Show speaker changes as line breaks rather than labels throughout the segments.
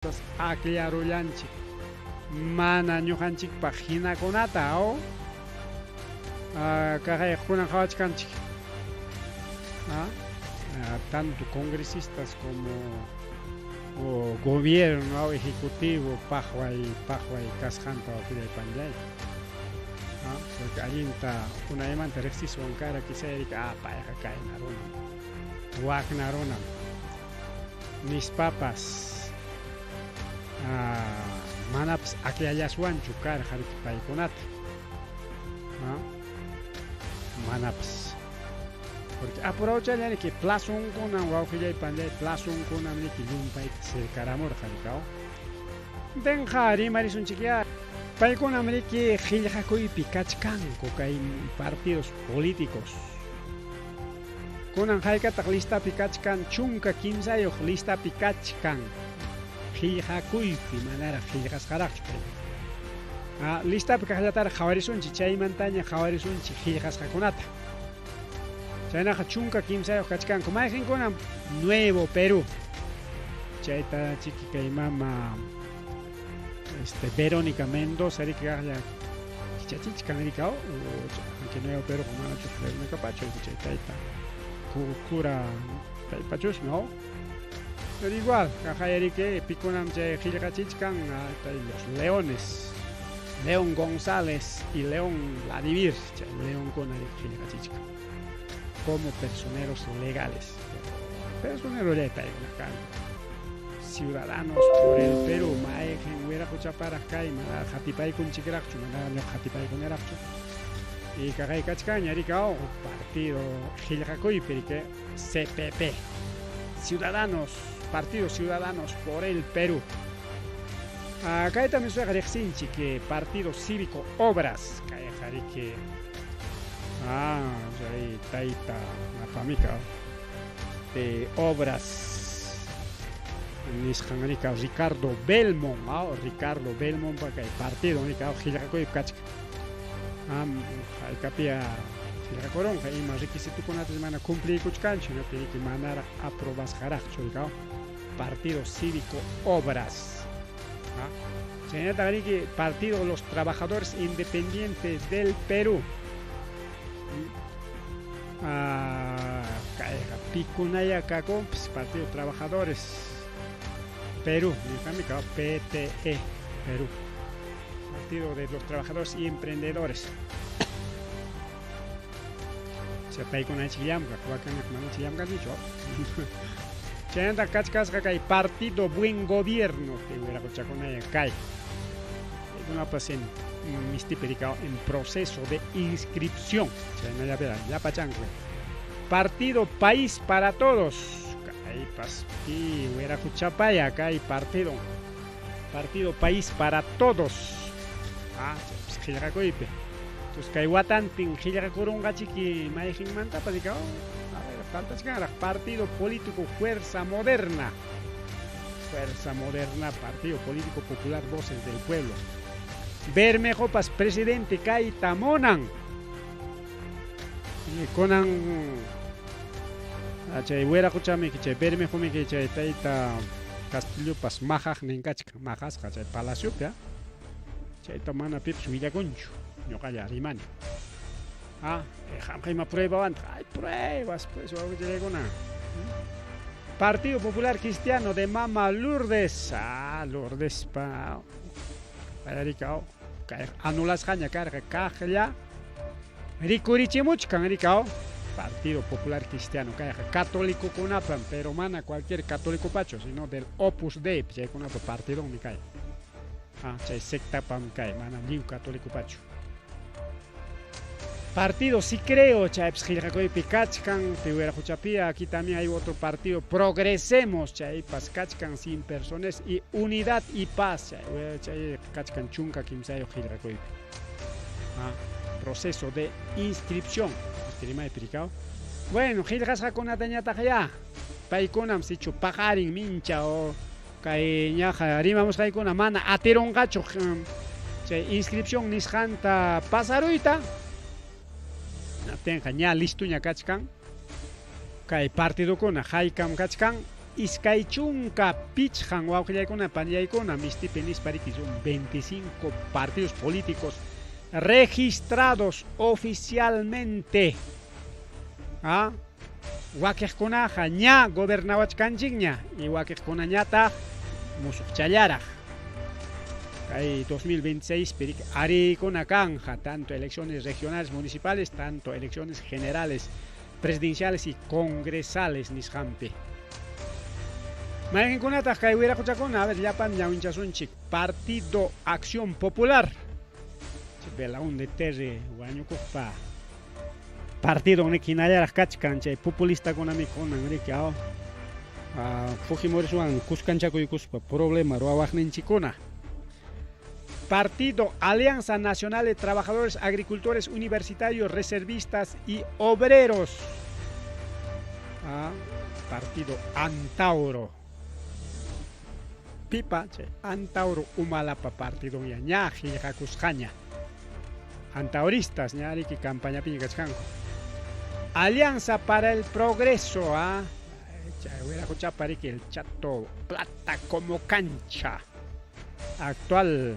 Akllarullanchik mana ñuqanchikpaq hinakunata aw kaqaykunan qhawachkanchik, tanto congresistas como gobierno ejecutivo paqway paqway kasqanta, wawqillay panillay, porque allinta unaymanta riqsiswan kara quizá payqa kayna runam, wakna runam nispapas manapas akllallaswanchu karqa riki paykunata, manapas, porque apurawchalla riki plazonkunam, wawqillay panillay, plazonkunam riki llumpayta cercaramurqa rikaw. Denqa rimarisunchikyá, paykunam riki qillqakuypi kachkanku kay partidos políticos. Kunan haykataq listapi kachkan? 13 listapi kachkan qillqakuypi, manaraq qillqasqaraqchu paykuna. Listapi kaqllataraq qhawarisunchik, chaymantaña qhawarisunchik qillqasqakunata. Chaynaqa 13 kachkanku. Mayqinkunam? Nuevo Perú. Chayta chiki kay mama Verónica Mendoza riki kaqlla kichachichkan rikaw, aunque Nuevo Perú manachu Verónica pachu, chay tayta cura taypachus, no? Pero igual, kaqaya riki pikunam chay qillqachichkan, los Leones, León González y León Vladimir, chay leonkuna riki qillqachichkan como personeros legales. Personeros ya paykuna kanku. Ciudadanos por el Perú, mayqin wiraquchaparaq kay mana qatipaykunchikraqchu, mana ñuqa qatipaykuniraqchu. Y kaqay kachkanña rikaw partido qillqakuypi riki CPP. Ciudadanos, Partido Ciudadanos por el Perú. Kayta miswaqa riqsinchik Partido Cívico Obras, kayqa riki chay tayta napamika de Obras nisqan rika Ricardo Belmont, Ricardo Belmont pa kay partido rika qillqakuypi kachkan. Haykapia qillqakurunqa, ima requisitokunata mana cumpliykuchkanchu, riki manaraq aprobasqaraqchu rika Partido Cívico Obras. Chaynataq riki Partido Los Trabajadores Independientes del Perú. Kayqa pikunaya kakunpis Partido Trabajadores Perú, PTE Perú, Partido de los Trabajadores y Emprendedores. Chay paykuna chillamka, wakin mana chillamkanchichu. Chaynata kachkasqa kay Partido Buen Gobierno, tiwiraquchakunaya kay. Paykunapas en mistipi rika en proceso de inscripción. Chaynallapira llapachanku. Partido País para Todos. Kaypas pi wiraquchapaya kay partido. Partido País para Todos. Chaypas qillqakuypi. Entonces kay watantin qillqakurunqachiki mayqinmantapas rika, a ver, faltachkanraq Partido Político Fuerza Moderna. Fuerza Moderna, Partido Político Popular Voces del Pueblo. Bermejopas presidente kayta munan. Kunan chay wiraquchami chay Bermejomi chay tayta Castillopas majaqnin kachkan, majasqa chay palaciopi, chayta mana pipas willakunchu, ñuqalla rimani. Qamqa ima pruebawantaq? Hay pruebas pues, wawqichaykuna. Partido Popular Cristiano de Mama Lourdes. Lourdes pa rikaw kay anulasqaña karqa kaqlla rikurichimuchkan rikaw Partido Popular Cristiano kayqa católicokunapan, pero mana cualquier católico pacho, sino del Opus Dei, chaykunapa partidonmi kay. Chay sectapam kay, mana lliw católico pacho. Partido Sí Creo, chaypas qillqakuypi kachkan, Tiwiraquchapia, aquí también hay otro partido, Progresemos, chaypas kachkan sin personas y Unidad y Paz, chay kachkan 13 qillqakuypi. Proceso de inscripción. Bueno, qillqasqakunatañataq ya, paykunam sichu paqarin mincha o kay ñaqa rimamusqaykuna mana atirunqachu chay inscripción nisqanta pasaruyta. Tenqa ña listuña kachkan kay partidokuna haykam kachkan. 25 wawqillaykuna panillaykuna mistipi nispa riki son 25 partidos políticos registrados oficialmente. ¿Ah? Wakiqkunaqa ña gobernawachkanchikña y wakiqkunañataq musuqchallaraq. Kay 2026 pi riki ariykuna kanja tanto elecciones regionales municipales, tanto elecciones generales, presidenciales y congresales nisqanpi. Mayqinkunataq kay wiraquchakuna? A ver, llapan ñawinchasunchik. Partido Acción Popular. Belaunde Terry wañukuqpa partido niki hinallaraq kachkan chay populistakunami kunan riki aw Fujimoriswan kuskanchakuykuspa problema ruwawaqninchikkuna. Partido Alianza Nacional de Trabajadores, Agricultores, Universitarios, Reservistas y Obreros. Partido Antauro. Pipa, chay Antauro Humalapa partido ña ña qillqakusqaña. Antauristas ña riki campañapiña kachkanku. Alianza para el Progreso, chay wiraquchapa riki el Chato Plata como cancha. Actual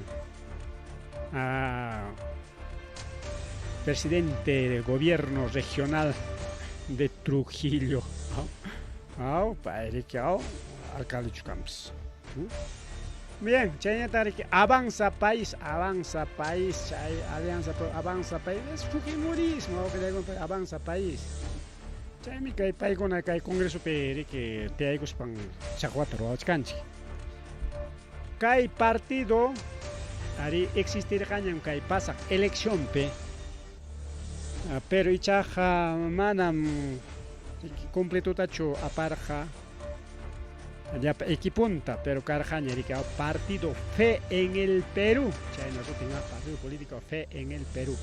presidente del gobierno regional de Trujillo. Alcalde Chucampos. Bien, chaynata riki avanza país, chay alianza avanza país, es fujimorismo, avanza país. Chaymi kay paykuna kay congresopi riki tiyaykuspan chaqwata ruwachkanchik. Kay partido ari existirqañam kay pasaq eleccionpi, pero ichaqa manam completutachu aparqa llapa equipunta, pero karqaña riki Partido Fe en el Perú, chayna sutin Partido Político Fe en el Perú.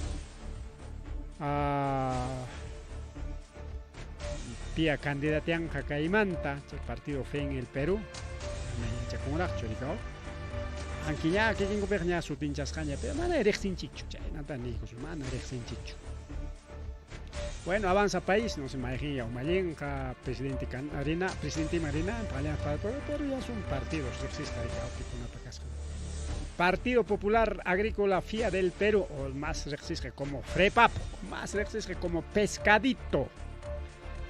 Pia candidatianqa kaymanta chay Partido Fe en el Perú, mana yachakunraqchu riki. Ankiña kikinkupiqa ña sutinchasqaña, pero mana riqsinchikchu, chaynata niykus, mana riqsinchikchu. Bueno, avanza país, no se mayqin umallinqa, presidente Arena, presidente Marina, pero ya son partidos riqsisqa pikunapa kasqan. Partido Popular Agrícola FIA del Perú, o más riqsisqa como FREPAP, o más riqsisqa como Pescadito.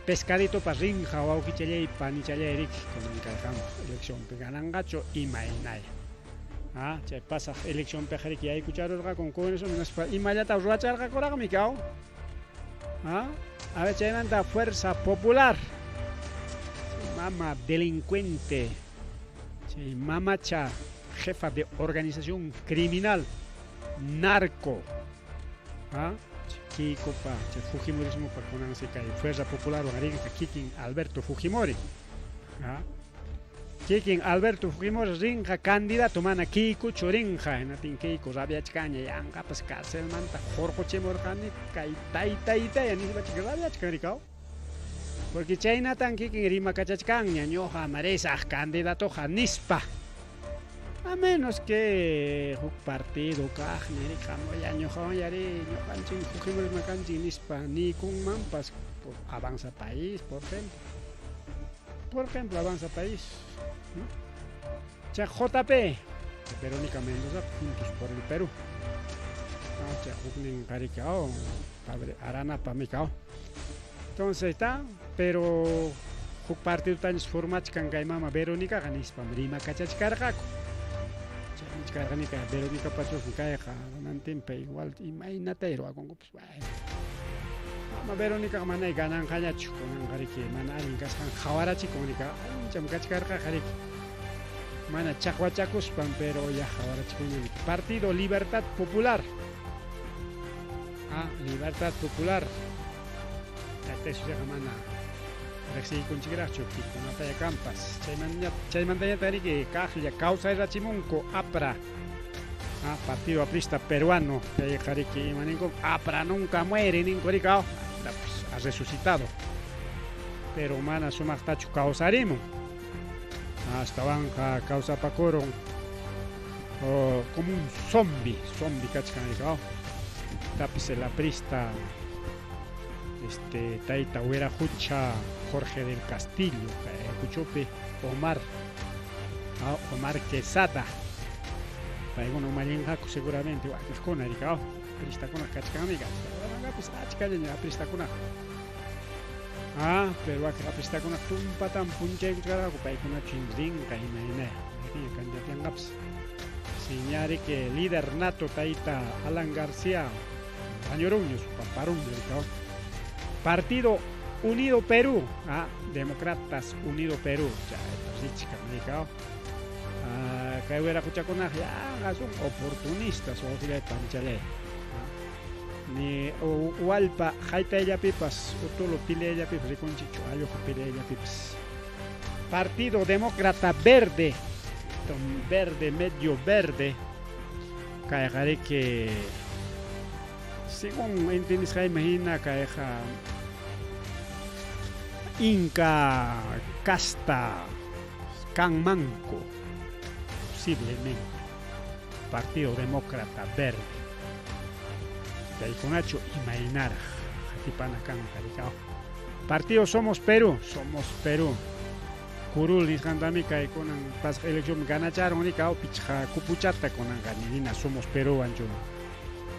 Pescadito pa rinja wawqichallay panichallay riki kunan kayqanpaq eleccionpi gananqachu imaynay. Chay pasaq eleccionpiqa riki yaykucharurqaku congreso hinaspa imallata ruwacharqakuraqmi kaw. A ver, chaymanta Fuerza Popular. Mama delincuente. Chay mamacha jefa de organización criminal narco. Kikopa, chay Fujimorismo pa kunansi kay Fuerza Popular rinqa kikin Alberto Fujimori. Kikin Alberto Fujimori rinqa candidato mana Keikochu rinqa, hinatin Keiko rabiachkaña yanqapas carcelmanta hurquchimurqani kay taytaytaya nispa rabiachkan rikaw. Porque chaynatan kikin rimakachachkanña ñuqa marisaq candidatoqa nispa. A menos que huk partido kaq niri hamuya ñuqawan yari ñuqanchik Fujimori makanchik nispa nikunmanpas por Avanza País, por ejemplo. Por ejemplo, Avanza País. Cha JP, Verónica Mendoza, Juntos por el Perú. Cha huknin qarikao, padre Arana pamikao. Entonces está, pero huk partido tañis formachkan kay mama Verónica nispam rimakachachkarqaku. Chaynichkarqanika Verónica Pachusmi kayqa runantinpa igual imaynata ruwakunkupas bueno. Mama Verónica manay gananqañachu kunanqa riki mana allin kasqan qhawarachikun rika ancham kachkarqaqa riki. Mana chaqwachakuspan pero ya qhawarachikuña riki. Partido Libertad Popular. Libertad Popular. Tayta mana riqsiykunchikraqchu pikunataya kampas. Chaymantañataq riki kaqlla kawsayrachimunku APRA. Partido Aprista Peruano, chayqa riki ima ninku APRA nunca muere ninku rika, pues, ha resucitado. Pero mana sumaqtachu kawsarimun. Astawanqa kawsapakurun como un zombie, zombie kachkan rika. Tapis el aprista tayta Wiraqucha Jorge del Castillo, kay Ayacuchopi. Omar Omar Quesada paykuna umallinqaku seguramente wakiqkuna rikaw apristakuna kachkanmi kachkanqapis achkallaña apristakuna ah pero wakiq apristakuna tumpatan punchaykuchkarqaku paykunachu rinqa imaynaya maypiña candidateanqapis Señare que líder nato tayta Alan García wañurunña supaparunña rikaw Partido Unido Perú ah Demócratas Unido Perú chayta richkan rikaw ah, kay wiraquchakunaqa yanqa son oportunistas wawqillay panchalay ni wallpa haytayllapipas utulu peleayllapipas rikunchikchu alluqu peleayllapipas Partido Demócrata Verde verde medio verde kayqariki según entendisqayman hina kayqa Inca casta kanmanku posiblemente Partido Demócrata Verde kaykunachu imaynaraq qatipana kanqa rikaw Partido Somos Perú Somos Perú Curul nisqantami kaykunan pasaq eleccionpi ganacharun rikaw pichqa kupuchata kunanqa nina Somos Perúwanchu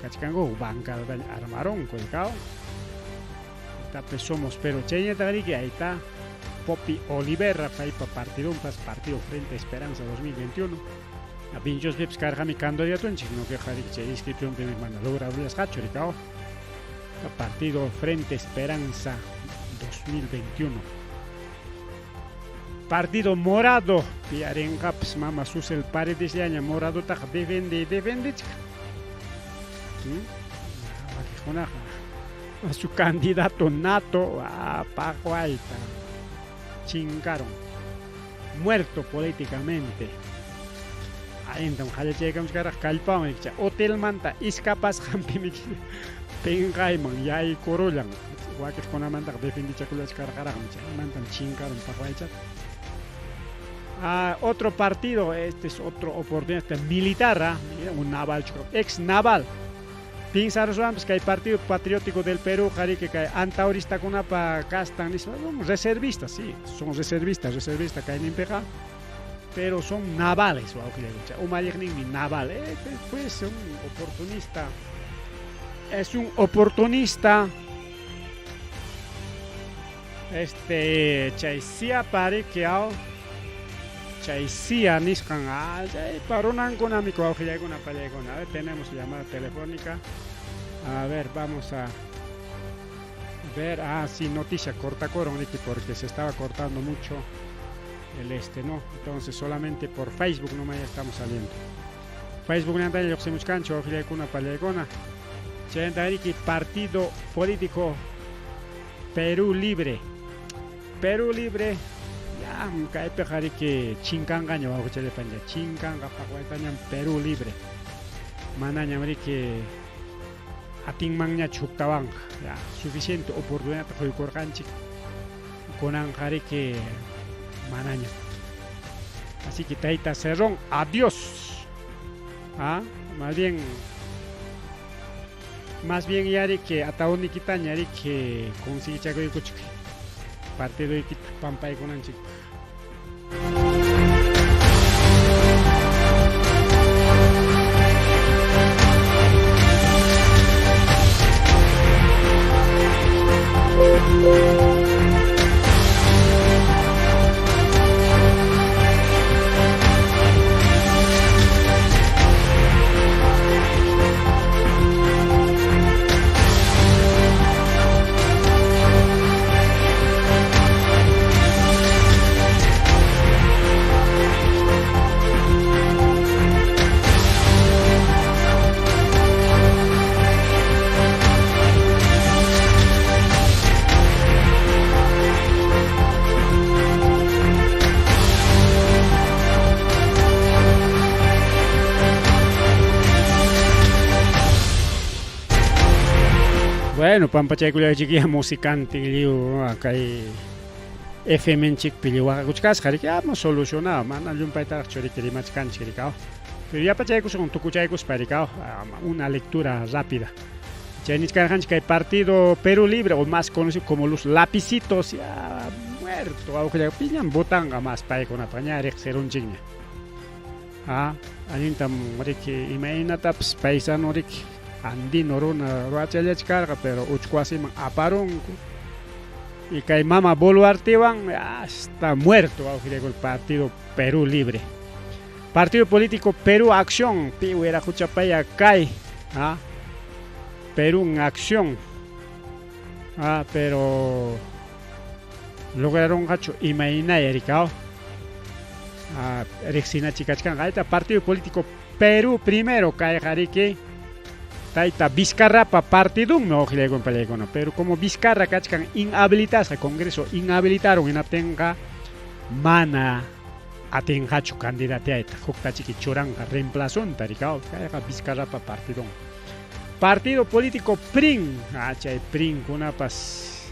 kachkanku bancadataña armarunku rikaw Tape Somos Perú chayñataq riki ahí está Popi Oliverra paypa partidunpas Partido Frente Esperanza 2021 Pinchospipas karqami candidatunchik ñuqaqa riki chay inscripcionpimi mana lograrullasqachu rikaw Partido Frente Esperanza 2021 Partido Morado piarinqapas mama Susel Paredesllaña moradotaqa defende defendechka wakiqkunaqa su candidato nato paqwayta chinkarun muerto políticamente allintam qallachaykamuchkaraq kallpawan icha hotelmanta iskapasqanpimi pinqayman yaykurullan wakiqkunamantaqa defendichakullachkarqaraqmi chaymantam chinkarun paqwaychata Ah, otro partido, este es otro oportunidad este militar, ¿ah? un naval, ex naval. Piensaruswanpas kay Partido Patriótico del Perú, qariki kay antauristakunapa kastan nispa, son reservistas, sí, son reservistas, reservistas kayninpiqa, pero son navales, wawqillaykucha. Umalliqninmi naval, este pues un oportunista, es un oportunista. Este chay siapa riki aw chay sia nisqan ah, chaypa runankunami wawqillaykuna pallaykuna. A ver, tenemos llamada telefónica. A ver, vamos a ver. Ah, sí, noticia cortacoron, riki, porque se estaba cortando mucho el este, ¿no? Entonces solamente por Facebook nomás ya estamos saliendo. Facebook ñantalla lluqsimuchkanchu wawqillaykuna pallaykuna. Chayanta riki Partido Político Perú Libre. Perú Libre ya kaypiqa riki chinkanqaña wawqichallapanja chinkanqa paqwaytañam Perú Libre. Manañam riki atinmanñachu huktawanqa ya suficiente oportunidad quykurqanchik kunanqa riki manañam. Así que Tayta Cerrón, adiós. Ah, más bien yari que ataúdniykitaña riki conseguichakuykuchik partidoykita pampaykunanchikpaq. Bueno, pampachaykullaychikya musikantin lliw kay FMnchikpi lliw waqakuchkasqa riki ama solucionado mana llumpaytaraqchu riki rimachkanchik rikaw pero yapachaykusun tukuchaykuspa rikaw una lectura rápida chay nichkarqanchik kay Partido Perú Libre o más conocido como los lapicitos ya muerto. Muerto wawqilla, piñam votanqa mas paykunapaq ña riqsirunchikña. Ah, allintam riki imaynatapas paisano riki andino runa ruwachallachkarqa, pero uchku wasiman aparunku. Y kay mama Boluartewan hasta muerto wawqillaykuna Partido Perú Libre. Partido Político Perú Acción, pi wiraquchapaya kay, ah, Perú en Acción. Ah, pero lograrunqachu imaynaya rikaw. Ah, riqsinachi kachkanqa ayta Partido Político Perú Primero kayqa riki tayta Vizcarrapa partidunmi wawqillaykuna pallaykuna, pero como Vizcarra kachkan inhabilitasqa, Congreso inhabilitaron hinaptinqa mana atinqachu candidateayta, huktachiki churanqa reemplazonta rikaw, kayqa Vizcarrapa partidun. Partido Político PRIN, ah, chay PRINkunapas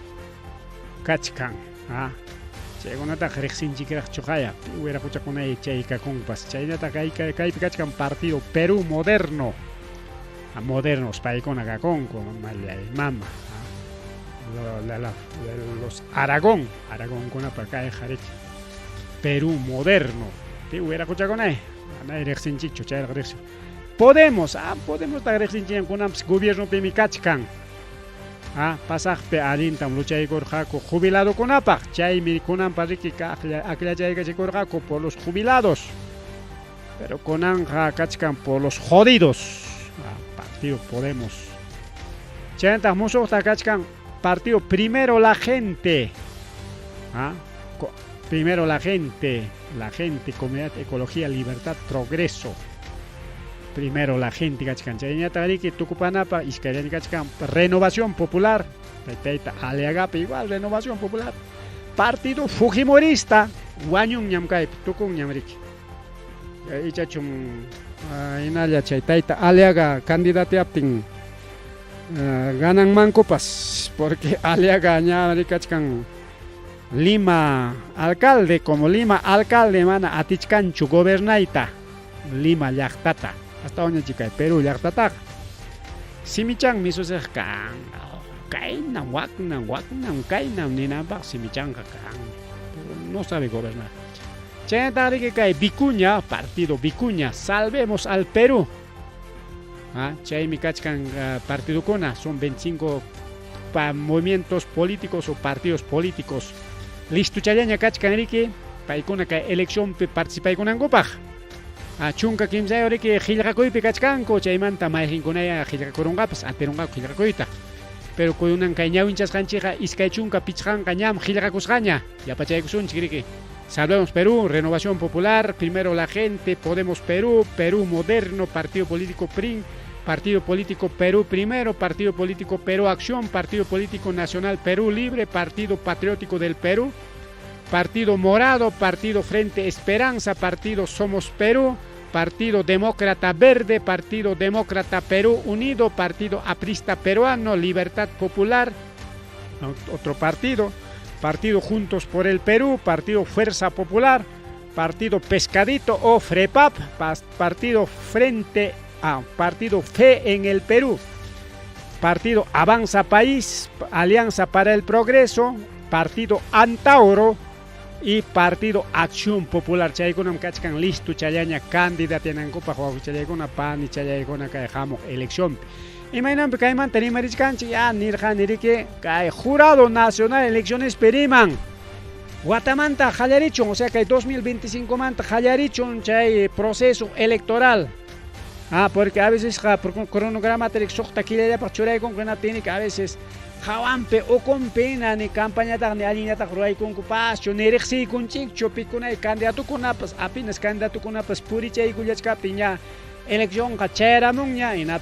kachkan, ah, chaykunataqa riqsinchikraqchu qaya, wiraquchakunay chay kakunpas, chaynataq kaypi kachkan Partido Perú Moderno, ah, modernos paykuna kakunku, mallay mama, ah, los Aragón, Aragonkunapa kayqa riki, Perú Moderno, pi wiraquchakunay, manay riqsinchikchu, chayraq riqsi. Podemos, ah, Podemos taq riqsinchikñam kunanpas gobiernopimi kachkan. Ah, pasaqpi allintam luchaykurqaku jubiladokunapaq, chaymi kunanpa riki akllachaykachikurqaku por los jubilados. Pero kunanqa kachkan por los jodidos. Ah, Partido Podemos. Chaynataq musuqta kachkan Partido Primero la Gente. Ah, Primero la gente, Comunidad, Ecología, Libertad, Progreso. Primero la gente kachkan. Chaynataq riki tukupanapa iskayllani kachkan Renovación Popular. Tayta Aliagapi igual Renovación Popular. Partido Fujimorista wañunñam kaypi, tukunñam riki. Ichachum hinalla chay tayta Aliaga candidateaptin gananmankupas, porque Aliaga ña rikachkan Lima alcalde, como Lima alcalde mana atichkanchu gobernayta Lima llaqtata, hasta oñachikay Perú llaqtataqa. Simichanmi susiq kan, kaynam, waknam, waknam, kaynam ninanpaq simichanqa kan, pero no sabe gobernar. Chaynataq riki kay Vicuña, Partido Vicuña, Salvemos al Perú. Ah, chaymi kachkan partidokuna, son 25 movimientos políticos o partidos políticos. Listo challaña kachkan riki, paykuna kay eleccionpi participaykunankupaq. Ah, 13 riki qillqakuypi kachkanku, chaymanta mayqinkunaya qillqakurunqapas, atirunqaku qillqakuyta. Pero kunan kay ñawinchasqanchikqa 25 ñam qillqakusqaña, yapachaykusunchik riki. Salvemos Perú, Renovación Popular, Primero la Gente, Podemos Perú, Perú Moderno, Partido Político PRIN, Partido Político Perú Primero, Partido Político Perú Acción, Partido Político Nacional Perú Libre, Partido Patriótico del Perú, Partido Morado, Partido Frente Esperanza, Partido Somos Perú, Partido Demócrata Verde, Partido Demócrata Perú Unido, Partido Aprista Peruano, Libertad Popular, otro partido, Partido Juntos por el Perú, Partido Fuerza Popular, Partido Pescadito o FREPAP, Partido Frente a Partido Fe en el Perú, Partido Avanza País, Alianza para el Progreso, Partido Antauro y Partido Acción Popular. Chaykunam kachkan listo challaña candidateanankupaq wawqichallaykuna panichallaykuna kay hamuq eleccionpi. Imaynanpi kaymanta rimarichkanchik, ya nirqani riki kay Jurado Nacional Elecciones riman. Watamanta qallarichun, o sea kay 2025 manta qallarichun chay proceso electoral. Ah, porque a veces cronograma suqta killallapaq churaykunku hinaptin a veces hawanpi ukunpi ni campañataq ni allinllataq ruwaykunkupaschu ni riqsiykunchikchu pikunay candidatukunapas apenas candidatukunapas purichaykullachkaptin ña eleccionqa chayaramunña.